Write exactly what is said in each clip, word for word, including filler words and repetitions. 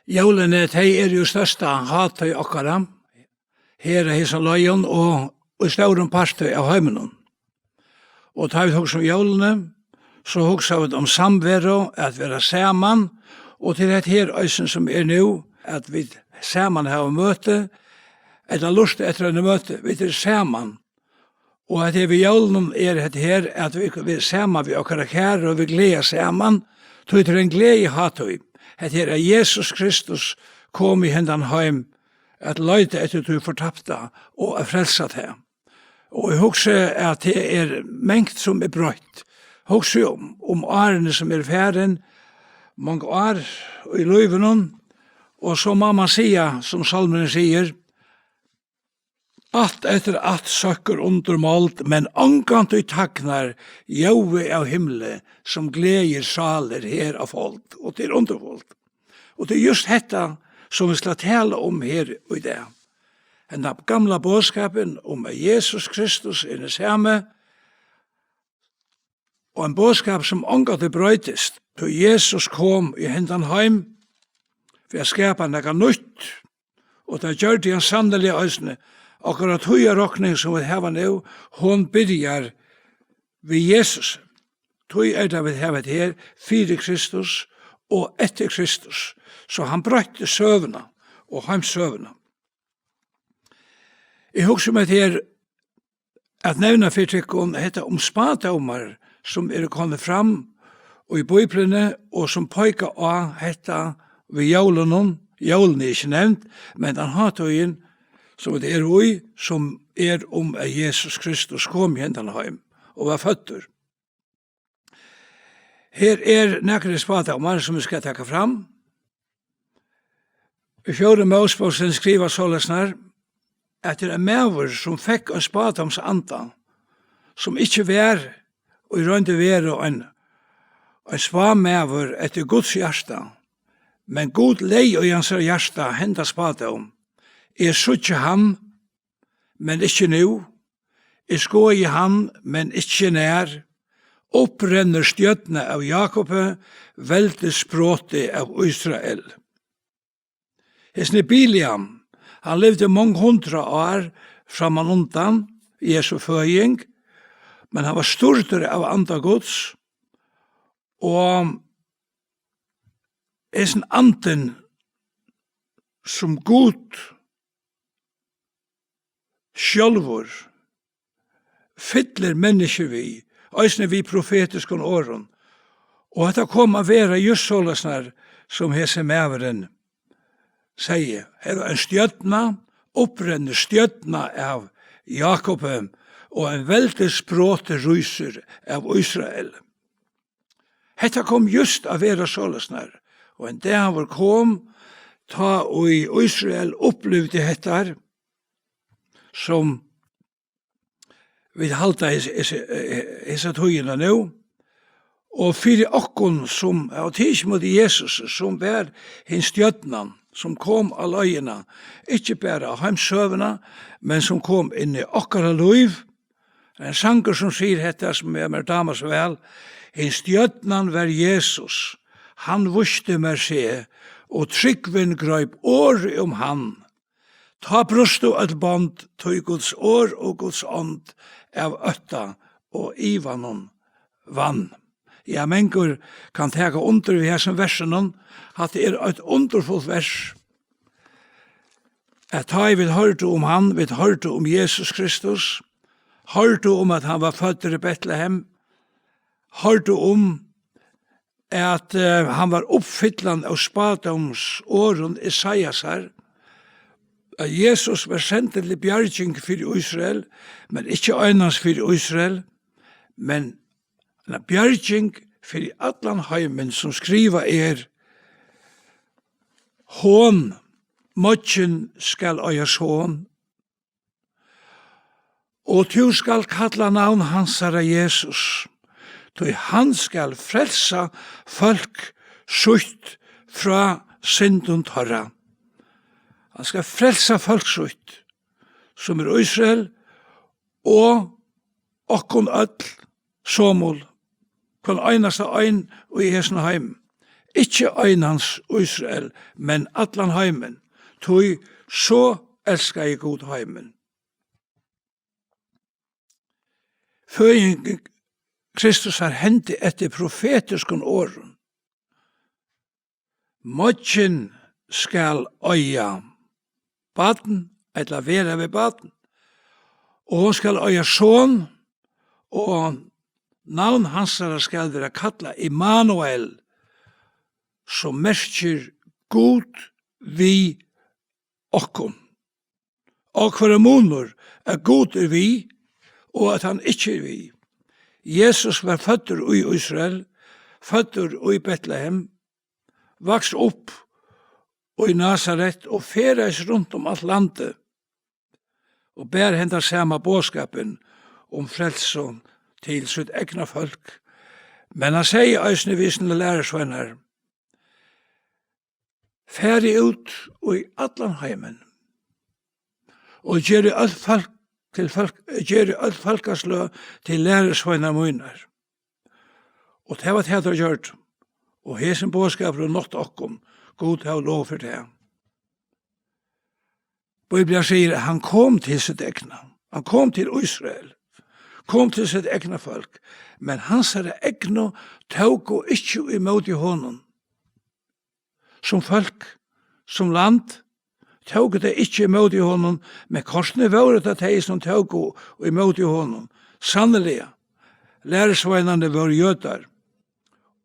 Jólini, tey eru jú størsta hátíð okkara her á hesum leiðum og í stórum parti av heiminum. Og tá vit hugsa um jólini, so hugsa vit um samveru, at vera saman, og til hetta her eisini sum er nú, at vit saman hava møti, ella lurta eftir einum møti, vit eru saman. Og at her við jólunum er hetta her, at vit, vit eru saman við okkara kæru, og vit gleða saman, tí tað er ein gleðihátíð. Hetta her er Jesus Kristus kom í hendan heim at leita eftir tí fortapta og at frelsa tað. Og eg hugsi, at tað er mangt, sum er broytt. Hugsi um, um árini, sum eru farin, mong ár í lívinum, og so má man siga, sum sálmurin sigur, alt eftir alt søkkur undir mold, men ongantíð tagnar ljóðið av himli, sum gleðir sálir her á fold. Og tað er undurfult. Og tað er júst hetta, sum vit skulu tala um her í dag. Hendan gamla boðskapin um, at Jesus Kristus er hin sami, og ein boðskap, sum ongantíð broytist, tí Jesus kom í hendan heim fyri at skapa nakað nýtt, og tað gjørdi hann sanniliga eisini. Okkara tíðarrokning, sum vit hava nú, hon byrjar við Jesus. Tí er tað, vit hava hetta her, fyri Kristus og eftir Kristus. So hann broytti søguna og heimssøguna. Eg hugsi um hetta her at nevna fyri tykkum hetta um spádómar, sum eru komnir fram í Bíbliuni og sum peika á hetta við jólunum. Jólini er ikki nevnd, men tann hátíðin, sum vit eru í, sum er um, at Jesus Kristus kom í hendan heim og var føddur. Her er nakrir spádómar, sum eg skal taka fram. Í fjórðu Mósebók stendur skrivað soleiðis, at tað er ein maður, sum fekk ein spádómsanda, sum ikki var í roynd og veru ein, ein spámaður eftir Guds hjarta, men Gud legði í hansara hjarta henda spádóm: Eg síggi hann, men ikki nú. Eg skoði hann, men ikki nær. Upp rennur stjørna av Jákupi, veldissproti av Ísrael. Hesin er Bileam. Hann livdi mong hundrað ár framman undan Jesu føðing, men hann var stýrdur av anda Guds, og hesin andin, sum Gud sjálvur fyllir menniskju við, eisini við profetiskum orðum. Og hetta kom at vera júst soleiðis, sum hesin maðurin segði: Her er ein stjørna, upprennur stjørna av Jákupi, og ein veldissproti rísur av Ísrael. Hetta kom júst at vera soleiðis, og ein dagur kom, tá ið Ísrael upplivdi hetta, sum vit halda hes-, hes-, eh, hesa tíðina nú. Og fyri okkum, sum hava tikið ímóti Jesus, sum var hin stjørnan, sum kom á leiðina, ikki bara á heimssøguna, men sum kom inn í okkara lív, ein sangur, sum sigur hetta, sum eg, mær dámar so væl: Hin stjørnan var Jesus, hann vísti mær seg, og trúgvin greip orðið um hann. Tá brustu øll bond, tí Guds orð og Guds ánd av ótta og ivanum vann. Ja, mangur kann taka undir við hesum versinum. Hatta er eitt undurfult vers. At tá ið vit hoyrdu um hann, vit hoyrdu um Jesus Kristus, hoyrdu um, at hann var føddur í Betlehem, hoyrdu um, at, eh, hann var uppfyllan av spádómsorðum Esaiasar, at Jesus var sendur til bjarging fyri Ísrael, men ikki einans fyri Ísrael, men eina bjarging fyri allan heimin, sum skrivað er: Hon, moyggin, skal eiga son, og tú skalt kalla navn hansara Jesus, tí hann skal frelsa fólk sítt frá syndum teirra. Hann skal frelsa fólk sítt, sum er Ísrael, og okkum øll, somul, hvønn einasta ein í hesum heim. ikki einans Ísrael, men allan heimin, tí so elskaði Gud heimin. Føðing Kristusar hendi eftir profetiskum orðum. Moyggin skal eiga barn, ella vera við barn, og hon skal eiga son, og navn hansara skal vera kallað Immanuel, sum merkir Gud við okkum. Og hvør er munur, at Gud er við, og at hann ikki er við? Jesus var føddur í Ísrael, føddur í Betlehem, vaks upp í Nasaret og ferðaðist runt um alt landið og ber henda sama boðskapin um frelsu til sítt egna fólk. Men hann segði eisini við sínar lærisveinar: Farið út í allan heimin og gerið øll fólk til fólk, gerið øll fólkasløg til lærisveinar mínar. Og tað var tað, teir gjørdu. Og hesin boðskapurin nátti okkum. Gud havi lov fyri tað. Bíblian sigur, at hann kom til sítt egna. Hann kom til Ísrael. Kom til sítt egna fólk. Men hansara egnu tóku ikki ímóti honum. Sum fólk, sum land, tóku tey ikki ímóti honum, men kortini vóru tað tey, sum tóku ímóti honum. Sanniliga, lærisveinarnir vóru jødar,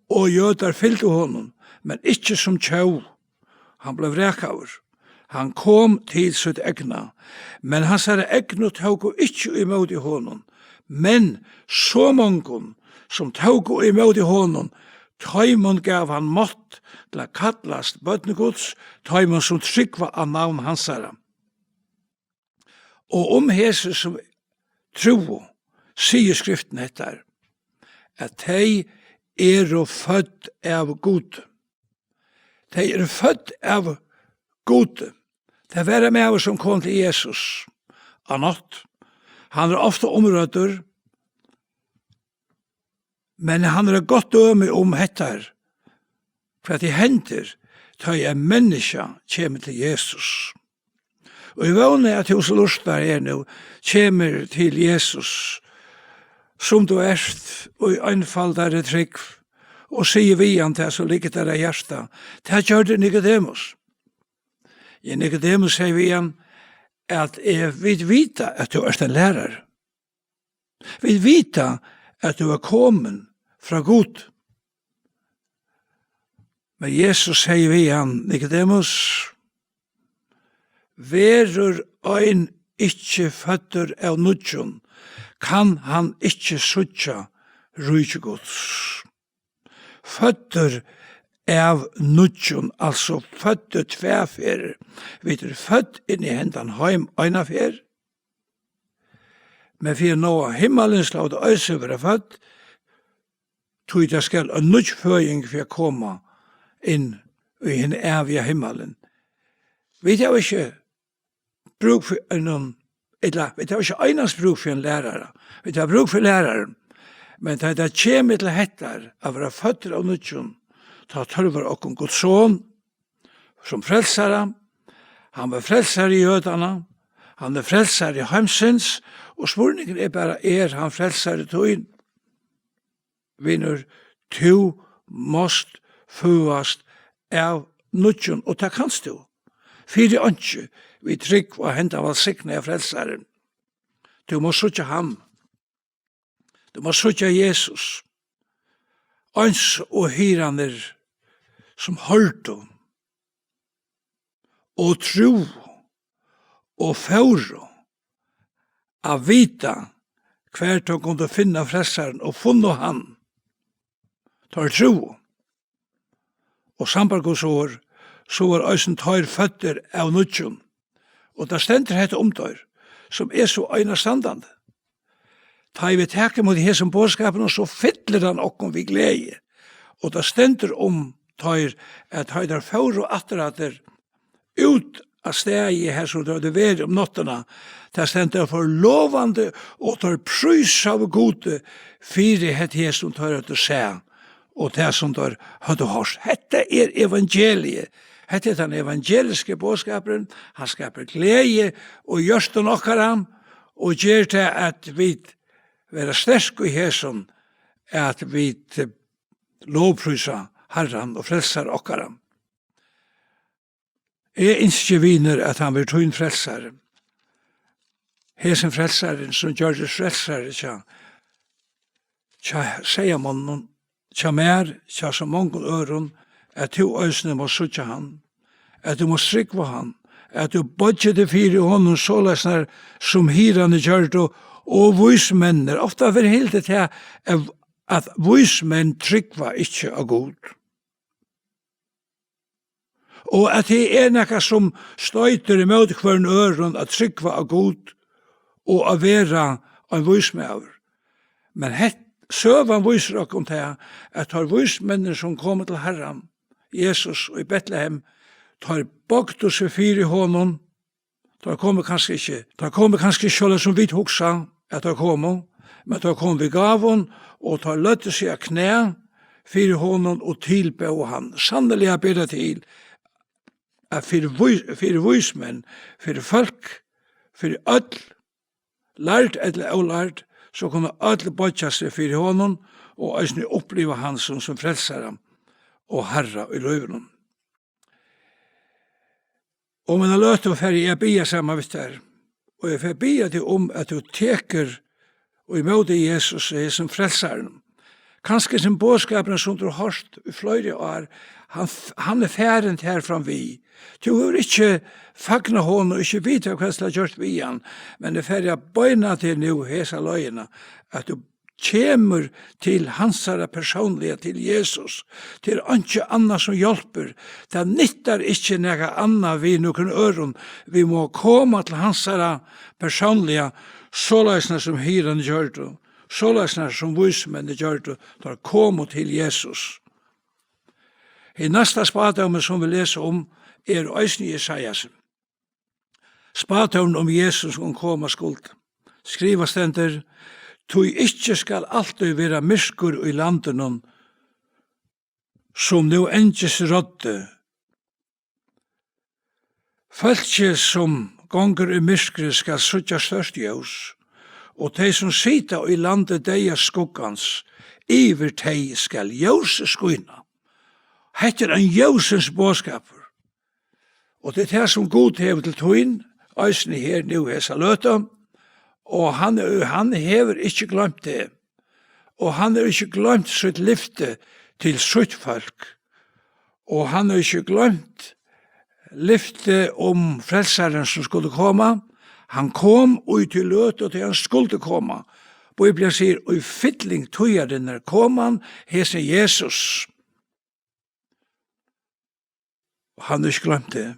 og jødar fylgdu honum, men ikki sum tjóð. Hann bleiv vrakaður. Hann kom til sítt egna, men hansara egnu tóku ikki ímóti honum. Men so mongum, sum tóku ímóti honum, teimum gav hann mátt til at kallast børn Guds, teimum, sum trúgva á navn hansara. Og um hesi, sum trúðu, sigur Skriftin hetta, at tey eru fødd av Gud. Tey eru fødd av Gud. Tað var ein maður, sum kom til Jesus á nátt. Hann er ofta umrøddur, men hann er eitt gott dømi um hetta, hvat ið hendir, tá ið ein menniskja kemur til Jesus. Og eg vóni, at tú, sum lurtar her nú, kemur til Jesus, sum tú ert, í einfaldari trúgv, og sigur við hann tað, sum liggur tær á hjarta. Tað gjørdi Nikodemus. Ja, Nikodemus segði við hann, at, eh, vit vita, at tú ert ein lærari. Vit vita, at tú ert komin frá Gud. Men Jesus segði við hann, Nikodemus: Verður ein ikki føddur av nýggjum, kann hann ikki síggja ríki Guds. Føddur av nýggjum, altso føddur tvær ferðir. Vit eru fødd inn í hendan heim eina ferð, men fyri at náa himmalin, skal tú eisini vera fødd, tí tað skal ein nýggj føðing fyri at koma inn í hin æviga himmalin. Vit hava ikki brúk fyri einum, ella vit hava ikki einans brúk fyri ein lærara. Vit hava brúk fyri læraran. Men tá tað kemur til hettar, at vera føddur av nýggjum, tá tørvar okkum Guds son sum frelsara. Hann var frelsari jødanna, hann er frelsari heimsins, og spurningurin er bara, er hann frelsari tín? Vinur, tú mást føðast av nýggjum, og tað kanst tú. Fyri einki, við trúgv á henda vælsignaða frelsaran. Tú mást síggja hann. Tú mást síggja Jesus. Eins og hirðarnir, sum hoyrdu og trúðu og fóru at vita, hvar teir kundu finna frelsaran, og funnu hann. Teir trúðu. Og sambært Guds orð, so vóru eisini teir føddir av nýggjum. Og tað stendur hetta um teir, sum er so einastandandi. Tá ið vit taka ímóti hesum boðskapinum, so fyllir hann okkum við gleði. Og tað stendur um teir, at tá ið teir fóru aftur, at teir út av staði, har sum teir høvdu verið um náttina, tað stendur, for lovandi, og teir prísaðu Gudi fyri hetta her, sum teir høvdu sæð, og tað, sum teir høvdu hoyrt. Hetta er evangeliið. Hetta er tann evangeliski boðskapurin. Hann skapar gleði í hjørtum okkara og ger tað, at vit verða sterk í hesum, at vit, eh, lovprísa Harran og Frelsara okkara. Eg ynski, vinur, at hann verður tín frelsari. Hesin frelsarin, sum gjørdist frelsari hjá, hjá seyðamonnunum, hjá mær, hjá so mongum øðrum, at tú eisini mást síggja hann, at tú mást trúgva hann, at tú boyggir teg fyri honum, soleiðis sum hirðarnir gjørdu, og vísmenninir. Ofta verður hildið tað, at, at vísmenn trúgva ikki á Gud. Og at tað er nakað, sum stoytir ímóti hvørjum øðrum, at trúgva á Gud og at vera ein vísmaður. Men hett, søgan vísir okkum tað, at teir vísmenninir, sum komu til Harran Jesus í Betlehem, teir boygdu seg fyri honum. Teir komu kanska ikki, teir komu kanska ikki soleiðis, sum vit hugsa, at teir komu, men teir komu við gávum, og teir løgdu seg á knæ fyri honum og tilbóðu hann. Sanniliga ber tað til, at fyri vís-, fyri vísmenn, fyri fólk, fyri øll, lærd ella ólærd, so kunnu øll boyggja seg fyri honum og eisini uppliva hann sum, sum frelsara og Harra í lívinum. Um eina løtu fari eg at biðja saman við tær, og eg fari at biðja teg um, at tú tekur ímóti Jesus, hesin frelsaranum. Kanska hesin boðskapurin, sum tú hevur hoyrt í fleiri ár, hann, hann er farin tær framvið. Tú hevur ikki fagnað honum, ikki vitað, hvat tú hevur gjørt við hann, men eg fari at beina teg nú hesa leiðina, at tú kemur til hansara persónliga, til Jesus. Tað er einki annað, sum hjálpir. Tað nyttar ikki nakað annað við nøkrum øðrum. Vit mugu koma til hansara persónliga, soleiðis sum hirðarnir gjørdu, soleiðis sum vísmenninir gjørdu, teir komu til Jesus. Hin næsta spádómur, sum vit lesa um, er eisini í Jesaja. Spádómur um Jesus, um koma skuldi. Skrivað stendur: Tí ikki skal altíð vera myrkur í landinum, sum nú eingin ráddi. Fólkið, sum gongur í myrkri, skal síggja stórt ljós, og tey, sum sita í landi deyðaskuggans, yvir tey skal ljósið skína. Hetta er ein ljósins boðskapur. Og tað er tað, sum Gud hevur til tín, eisini her nú hesa løtu, og hann, hann hevur ikki gloymt teg, og hann hevur ikki gloymt sítt lyfti til sítt fólk, og hann hevur ikki gloymt lyfti um frelsaran, sum skuldi koma. Hann kom í tí løtu, tí hann skuldi koma. Bíblian sigur, í fylling tíðarinnar kom hann, hesin Jesus. Og hann hevur ikki gloymt teg.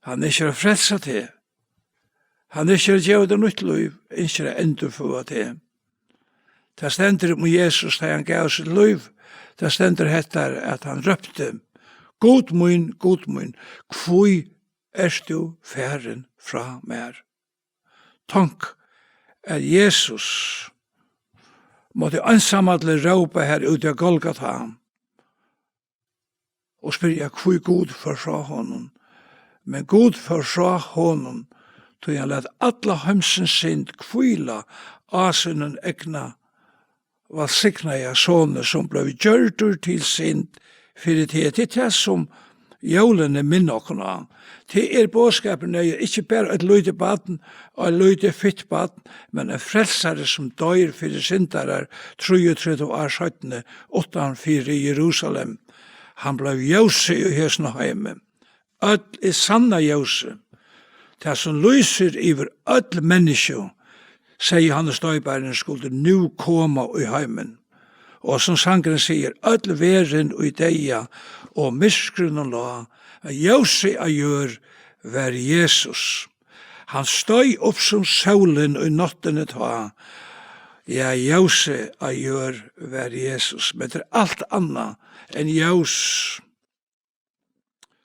Hann ynskir at frelsa teg. Hann ynskir at geva tær nýtt lív, ynskir at endurføða teg. Tað stendur um Jesus, tá hann gav sítt lív, tað stendur hetta, at hann rópti: Gud mín, Gud mín, hví ert tú farin frá mær? Tank, at Jesus mátti einsamallur rópa har úti á Golgata og spyrja, hví Gud fór frá honum. Men Gud fór frá honum, tí hann læt alla heimsins synd hvíla á sínum egna vælsignaða soni, sum bleiv gjørdur til synd fyri teg. Tað er tað, sum jólini minna okkum á. Tað er boðskapurin, at ikki bara eitt lítið barn, eitt lítið fitt barn, men ein frelsari, sum doyr fyri syndarar trýogtretivu ár seinni, uttan fyri Jerusalem. Hann bleiv ljósið í hesum heimi. Øll er sanna ljósið. Tað, sum lýsir yvir øll menniskju, segði Jóhannes Doyparin, skuldi nú koma í heimin. Og sum sangurin sigur, øll verðin í deyða og myrkrinum lá, men ljósið á jørð var Jesus. Hann steig upp sum sólin í náttini tá. Ja, ljósið á jørð var Jesus. Men tað er alt annað enn ljós,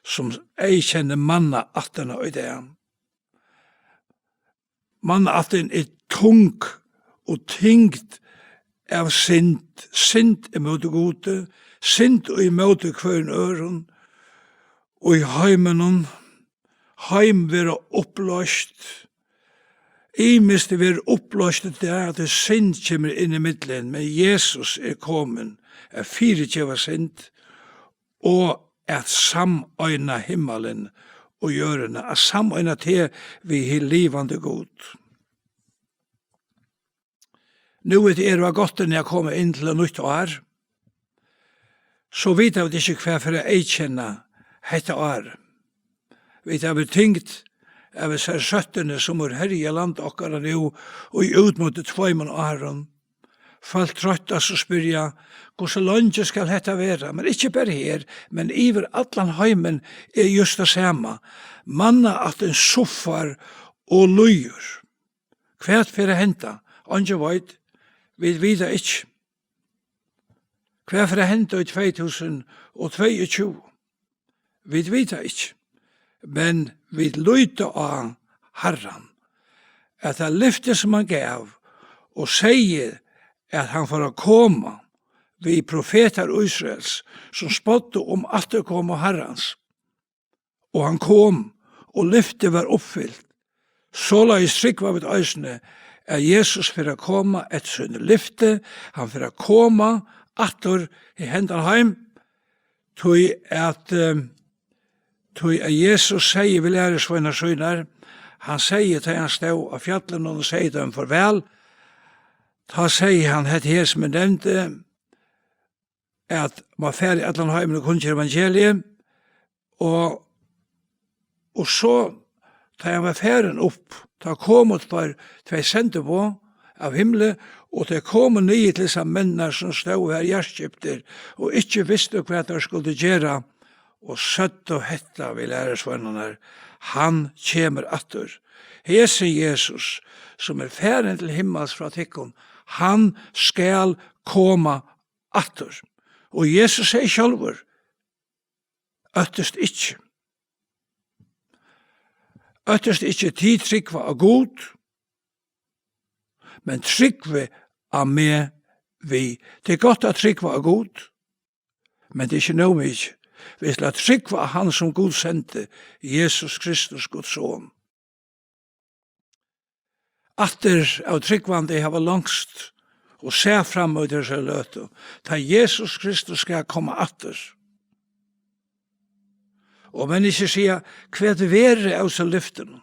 sum eyðkennir mannaættina í dag. Mannaættin er tung og tyngd av synd, synd ímóti Gudi, synd ímóti hvørjum øðrum, í heiminum, heim verða upployst, ymiskt verður upployst í dag, at synd kemur inn í millum, men Jesus er komin at fyrigeva synd og at sameina himmalin og jørðina, at sameina teg við hin livandi Gud. Nú vit eru á gáttini at koma inn til eitt nýtt ár, so vita vit ikki, hvat fer at eyðkenna hetta ár. Vit hava verið tyngd av hesari sóttini, sum hevur herjað land okkara nú í út móti tveimum árum. Fólk troyttast og spyrja: "Hvussu leingi skal hetta vera?" Men ikki bara her, men yvir allan heimin er júst tað sama. Mannaættin suffar og líður. Hvat fer at henda? Eingin veit. Vit vita ikki. Hvat fer at henda í tvey túsund og tveyogtjúgu? Vit vita ikki. Men vit líta á Harran, at tað lyfti, sum hann gav og segði, at hann fór at koma, við profetar Ísraels, sum spáddu um afturkomu Harrans. Og hann kom, og lyftið var uppfylt. Soleiðis trúgva vit eisini, at Jesus fer at koma eftir síni lyfti, hann fer at koma aftur í hendan heim, tí at, eh, tí at Jesus segði við lærisveinar sínar, hann segði, tá hann stóð á fjallinum og segði teimum farvæl, tá segði hann hetta her, sum eg nevndi, at man fer í allan heimin og kunngera evangeliið, og, og so, tá hann var farin upp, tá komu tveir, tvey sendiboð av himli, og tey komu niður til hesar menninar, sum stóðu har hjartskiptir og ikki vistu, hvat teir skuldu gera, og søgdu hetta við lærisveinarnar: "Hann kemur aftur. Hesin Jesus, sum er farin til himmals frá tykkum, hann skal koma aftur." Og Jesus segði sjálvur: "Óttist ikki. Óttist ikki, tit trúgva á Gud, men trúgvið á meg við." Tað er gott at trúgva á Gud, men tað er ikki nóg mikið. Vit skulu trúgva á hann, sum Gud sendi, Jesus Kristus, Guds son. Ættir av trúgvandi hava longst og sæð fram í hesa løtu, tá Jesus Kristus skal koma aftur. Og menniskju siga: "Hvat verður av hesum lyftunum?"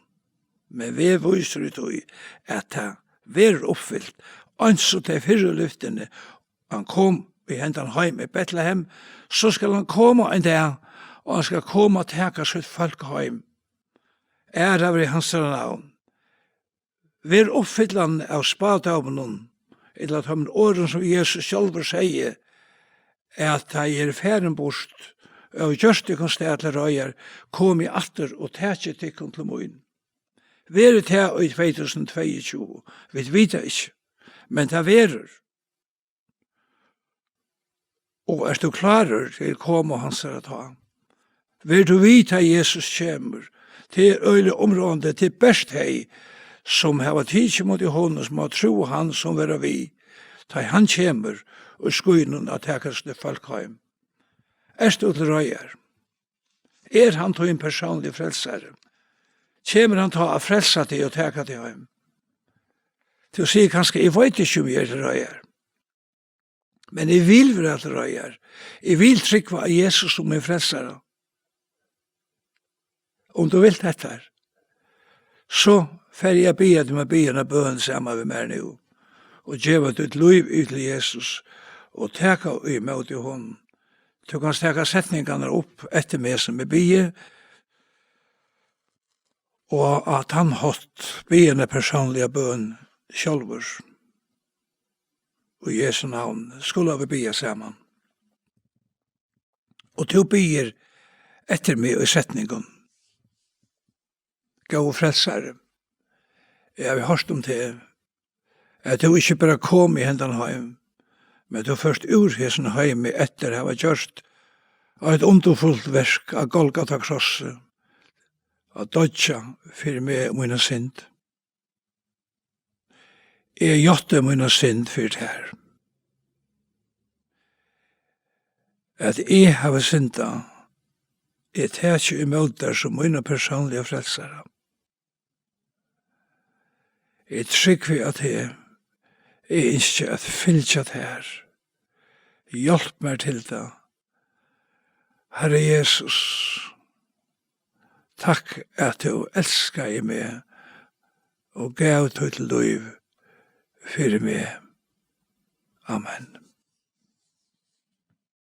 Men vit vísa í tí, at tað verður uppfylt, eins og tey fyrru lyftini. Hann kom í hendan heim í Betlehem, so skal hann koma ein dag, og hann skal koma at taka sítt fólk heim. Ærað verði hansara navn. Verður uppfyllan av spádóminum, ella teimum orðum, sum Jesus sjálvur segði, at tá eg eri farin burt, og havi gjørt tykkum stað til reiðar, komi eg aftur og taki tykkum til mín. Verður tað í tvey túsund og tveyogtjúgu? Vit vita ikki, men tað verður. Og ert tú klárur til komu hansara tá? Verður tú við, tá Jesus kemur? Tað er øgiliga umráðandi, tað er bert tey, sum hava tikið ímóti honum, sum hava trúð á hann, sum verða við, tá ið hann kemur í skýnum at taka sítt fólk heim. Ert tú til reiðar? Er hann tín persónligi frelsari? Kemur hann tá at frelsa teg og taka teg heim? Tú sigur kanska: "Eg veit ikki, um eg eri til reiðar. Men eg vil vera til reiðar. Eg vil trúgva á Jesus sum mín frelsara." Um tú vilt hetta her, so fari eg at biðja teg um at biðja eina bøn saman við mær nú, og geva títt lív yvir til Jesus, og taka ímóti honum. Tú kanst taka setningarnar upp eftir meg, sum eg biði, og á tann hátt biðja eina persónliga bøn sjálvur. Í Jesu navn skulu vit biðja saman. Og tú biður eftir meg í setningum. Góði frelsari, eg havi hoyrt um teg, at tú ikki bara kom í hendan heim, men tú fórt úr hesum heimi eftir at hava gjørt eitt undurfult verk á Golgata krossi, at doyggja fyri meg og mína synd. Eg játti mína synd fyri tær. at eg havi syndað. Eg taki ímóti tær sum mína persónliga frelsara. Eg trúgvi á teg. Eg ynski at fylgja tær. Hjálp mær til tað. Harri Jesus, takk at tú elskaði meg og gav títt lív fyri meg. Amen.